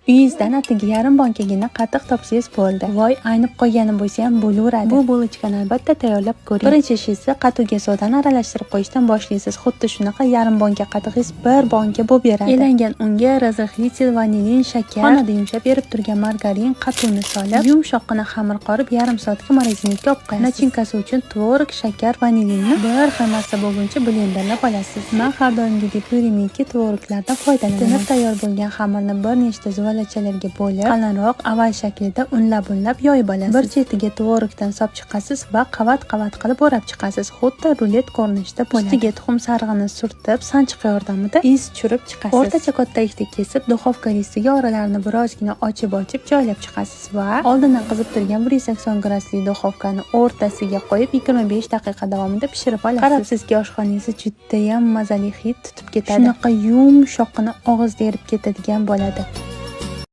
Uyingizdan atigi yarim bonkagina qatiq topsangiz bo'ldi. Voy, aynib qolgani bo'lsa ham bo'laveradi. Bu булочка ni albatta tayyorlab ko'ring. Birinchi ishingizni qatiqga sodani aralashtirib qo'yishdan boshlaysiz. Xuddi shunaqa yarim bonka qatig'ingiz bir bonka bo'lib beradi. Elangan unga разрыхлитель, vanilin, shakar, xonada yumshab erib turgan margarin, qatiqni solib, yumshoqqina xamir qorib, yarim soatga морозильник ka olib qo'yasiz. Начинка si uchun tvorog, shakar, vanilinni bir xil massa bo'lguncha blenderlab olasiz. Men har doimgidek Purimiki tvoroglardan foydalanaman. Tinib tayyor bo'lgan xamirni bir nechta zuvalachalarga bo'lib, qalinroq oval shaklida unlab-unlab yoyib olasiz. Bir chetiga tvorogdan solib chiqasiz va qavat-qavat qilib o'rab chiqasiz. Xuddi rulet ko'rinishida bo'ladi. Ustiga tuxum sarig'ini surtib, sanchiq yordamida iz tushirib chiqasiz. O'rtacha kattalikda kesib, duxovka listiga oralarini birozgina ochib-ochib joylab chiqasiz va oldindan qizib turgan 180 gradusli duxovkani o'rtasiga qo'yib, 25 daqiqa davomida pishirib olasiz. Qarabsizki, oshxonangizni judayam mazali hid tutib ketadi. Shunaqa yumshoqqina og'izda erib ketadigan bo'ladi.